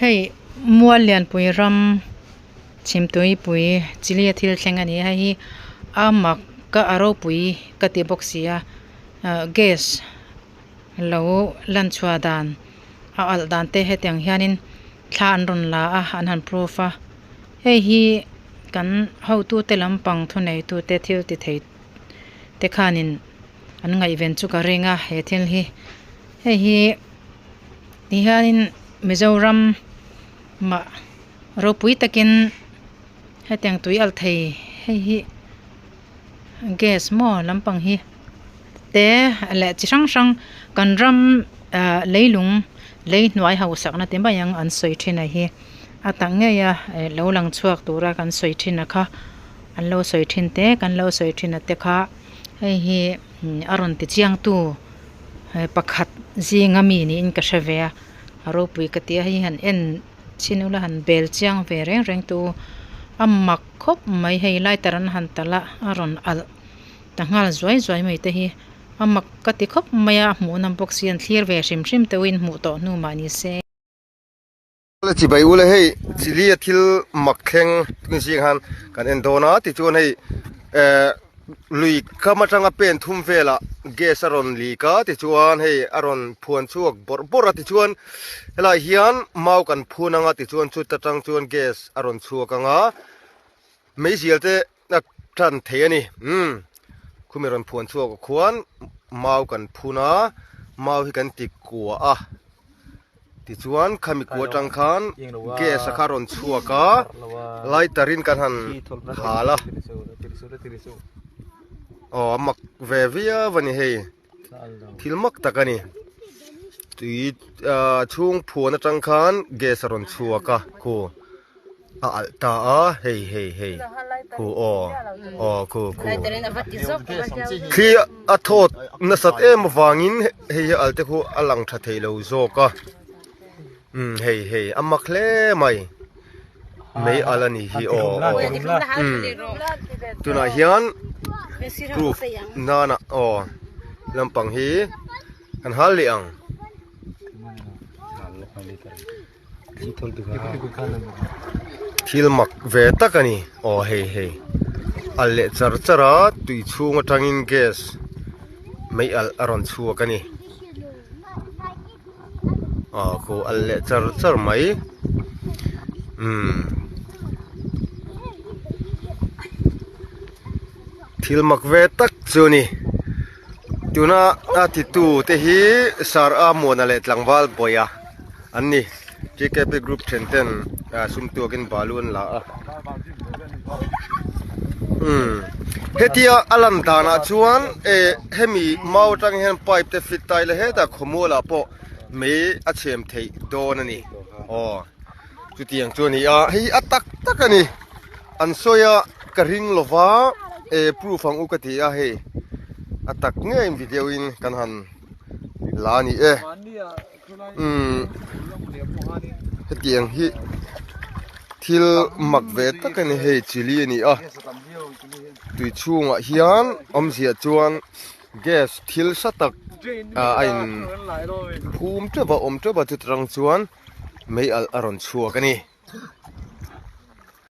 Hei mual lianpui ram chhimtuipui chili a thil thleng a ni a hei hi a mak ka a ropui ka ti bawk si a ah gas lo lan chhuah dan a alh dan te hetiang hianin thla an rawn la a an han proof a hei hi kan hotute lampang thuneitute thil ti thei te khanin an ngaihven chu ka ring a he thil hi hei hi ti hianin Mizoram mah ropui takin hetiang tui alh thei hei hi gas maw lampang hi te leh chi hrang hrang kan ram ah leilung lei hnuai hausakna ti mai ang an sawi thin a hi a tak ngei a eh lo lang chhuak tura kan sawi thin a kha an lo sawi thin te kan lo sawi thin a te kha hei hi a rawn ti chiang tu pakhat zinga mi niin ka hre ve a a ropui ka ti a hei han en chin ula han bel chiang ve reng reng tu a mak khawp mai hei lighter an han talh a a rawn alh ta nghal zuai zuai mai te hi a mak ka ti khawp mai a a hmuh nawm bawk si an thlir ve hrim hrim te uin hmuh tawh hnu mah ni se. Le chibai ule hei chili a thil mak thleng tun zing han kan en dawn a tichuan hei eh lui kam atanga pen thum velah gas a rawn lik a tichuan hei a rawn phuan chhuak bawrh bawrh a tichuan helaiah hian mau kan phun anga tichuan chuta tang chuan gas a rawn chhuak anga meizial te a tan thei a ni umm khumi rawn phuan chhuak ah khuan mau kan phun a mau hi kan ti kua a tichuan khami kua atang khan gas a kha rawn chhuak a lighter in kan han hal a aw a mak ve viau a ni hei thil mak tak a ni tui ah chhung phuan atang khan gas a rawn chhuak a khu. a alh ta a hei hei hei khu aw aw khu khu khi a thawt nasat em avangin hei hi alh te khu a lang tha thei lo zawk a umm hei hei a mak hle mai mei alh a nih hi aw aw umm tunah hian proof nana aw lampang hi an hal leh ang. Thil mak ve tak a ni aw hei hei alh leh char char a tui chhung atangin gas mei alh a rawn chhuak a ni aw khu alh leh char char mai umm thil mak ve tak chu a ni tuna a titu te hi sar a muana leh tlangval bawih a. An ni, TKP group then ten sum tuakin balu an la a. Umm hetia a lan danah chuan eh hemi mau atang hian pipe te fit ta ila hetah khawmualah pawh mei a chhem theih dawn a ni. Aw chutiang chu a ni a, hei a tak tak a ni. An sawi a ka ring lova eh proof ang u ka ti a hei a tak ngeiin video in kan han la a ni e. Umm hetiang hi thil mak ve tak a ni hei chili a ni a tui chhungah hian awmzia chuan gas thil sa tak ah a in phum teuh a awm teuh a chuta tang chuan mei alh a rawn chhuak a ni.